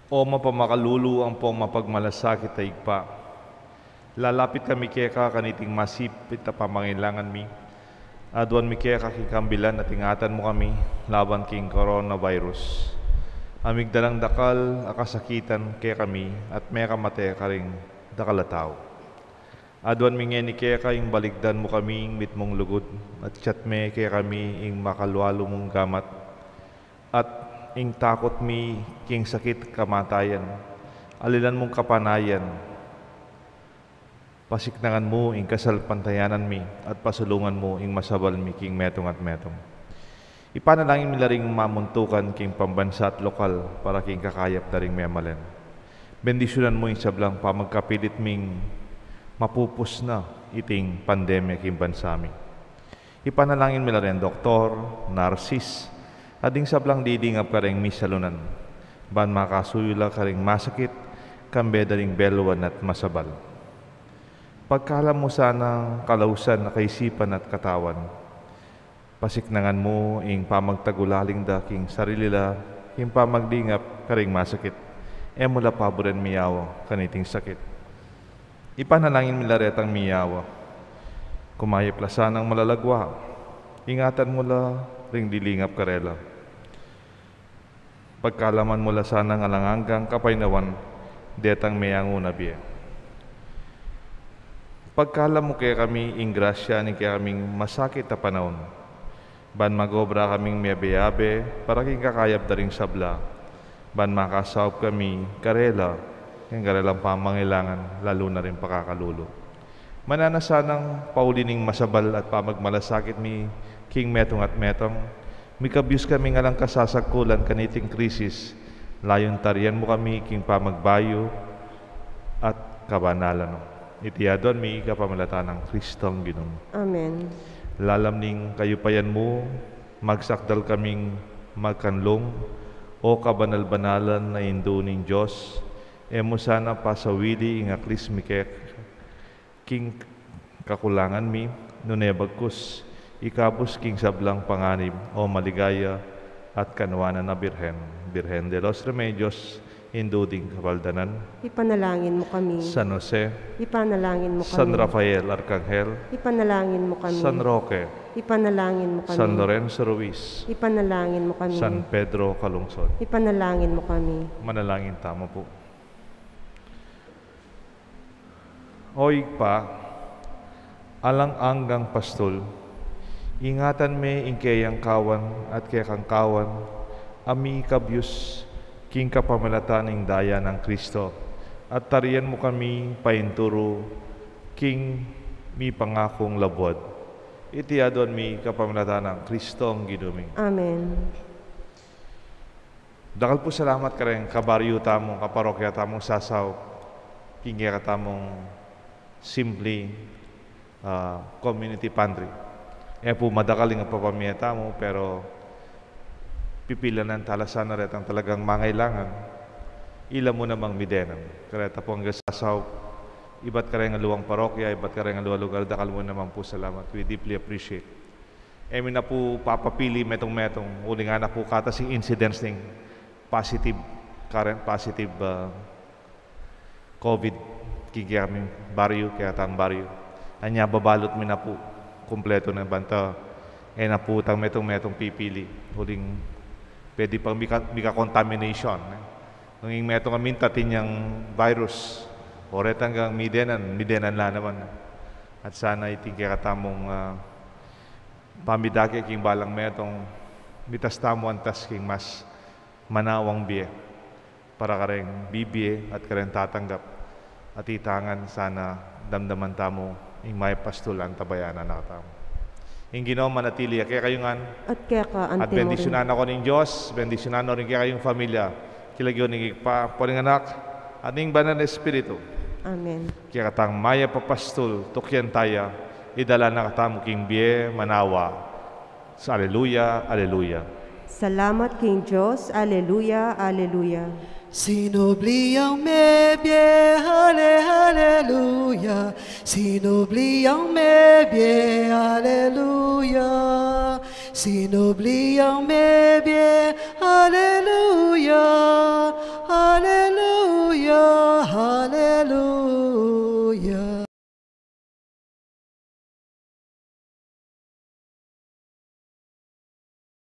O mapamakalulu ampong mapagmalasakit a Ibpa, lalapit kami keka kaniting masipit a pamangailangan mi. Aduan mi keka king kambilan at ingatan mu kami laban king coronavirus. A migdalang dakal a kasakitan kekami at mekamate karing dakal a tau. Aduan mi ngeni keka ing balikdan mu kaming mitmung lugud, at ityat me kekami ing makalualu mung gamat, at ing takut mi king sakit kamatayan, alilan mung kapanayan, pasiknangan mu ing kasalpantayanan mi, at pasulungan mu ing masabal mi king metung at metung. Ipanalangin mi la ring mamuntukan king pambansa at lokal para king kakayap da ring memalen. Bendisyunan mu ing sablang pamagkapilit ming mapupus na iting pandemya king bansa mi. Ipanalangin mi la ring doktor, narsis, at ding sablang didingap karing misalunan, ban makasuyu la karing masakit, kambe da ring beluan at masabal. Pagkalam mu sanang kalausan a kaisipan at katawan. Pasiknangan mu ing pamagtagulaling da king sarili la, king pamaglingap karing masakit. E mu la paburen miyawa kaniting sakit. Ipanalangin mi la retang miyawa. Kumayap la sanang malalagwa. Ingatan mu la ring lilingap karela. Pagkalaman mu la sanang alang anggang kapaynawan detang meyangu na bie. Pagkalam mu kekami ing grasya ning kekaming masakit a panaun, ban mag-obra kaming miyabe-yabe para king kakayap da ring sabla, ban makasaup kami karela king karelang pamangailangan, lalu na ring pakakalulu. Mananu sanang pauli ning masabal at pamagmalasakit mi king metung at metung, mikabyus kaming alang kasasagkulan kaniting krisis, layun tarian mu kami king pamagbayu at kabanalan. Iti aduan mi kapamilatan nang Kristong Ginu mi. Amen. Lalam ning kayupayan mu, magsakdal kaming magkanlung, O kabanal-banalan a Indu ning Dios, e mu sana pasawili ing aklis mi keka king kakulangan mi, nune bagkus ikabus king sablang panganib, O maligaya at kanuanan a Birhen, Birhen de los Remedios, Indu ding Kapaldanan. Ipanalangin mu kami. San Jose. Ipanalangin mu kami. San Rafael Arkanghel. Ipanalangin mu kami. San Roque. Ipanalangin mu kami. San Lorenzo Ruiz. Ipanalangin mu kami. San Pedro Calungsod. Ipanalangin mu kami. Manalangin tamu pu. O Ibpa, alang anggang pastul, ingatan me ing keyang kawan at kekang kawan a mikabyus king kapamilatan ning daya nang Kristo, at tarian mu kami painturu king mipangakung labuad. Iti aduan mi kapamilatan nang Kristong Ginu mi. Amen. Dakal pu salamat kareng kabaryu tamu, kaparokya tamung sasaup king kekatamung simpli, ah, community pantry. E pu madakal ing papamie tamu, pero pipilanan tala sana retang talagang mangailangan. Ila mu namang midenan. Kareta pung sasaup, ibat kareng aliwang parokya, ibat kareng aliwang lugar, dakal mu naman pu salamat. We deeply appreciate. E mi na pu papapili metung-metung, uling ngana pu katas ing incidence ning positive, current positive, ah, COVID king kekaming baryu, kekatang baryu. Anya babalut mi na pu, kumpletu na banta. E na pu tang metung-metung pipili, uling pwede pang mika-, mika-contamination, eh. Nung ing metung a minta atin yang virus, o retang midenan, midenan la naman. At sana iti kekatamung, ah, pamidake king balang metung, mitas tamu antas king mas manawang bie para kareng bibie at kareng tatanggap. At ita ngan sana damdaman tamu ing mayap a pastul a antabayanan na katamu. Ing Ginu manatili ya kekayu ngan. At keka anti mu rin. At bendisyunan na kayu ning Dios, bendisyunan na rin kekayung familia. King lagyu ning Ibpa, ning Anak, at ning Banal a Espiritu. Amen. Kekatang mayap a pastul, tukyan taya, idala na katamu king bie manawa. Sa aleluya, aleluya. Salamat king Dios, aleluya, aleluya. Sinubli yang mebie, ale, aleluya. Sinubli yang mebie, aleluya. Sinubli yang mebie, ale,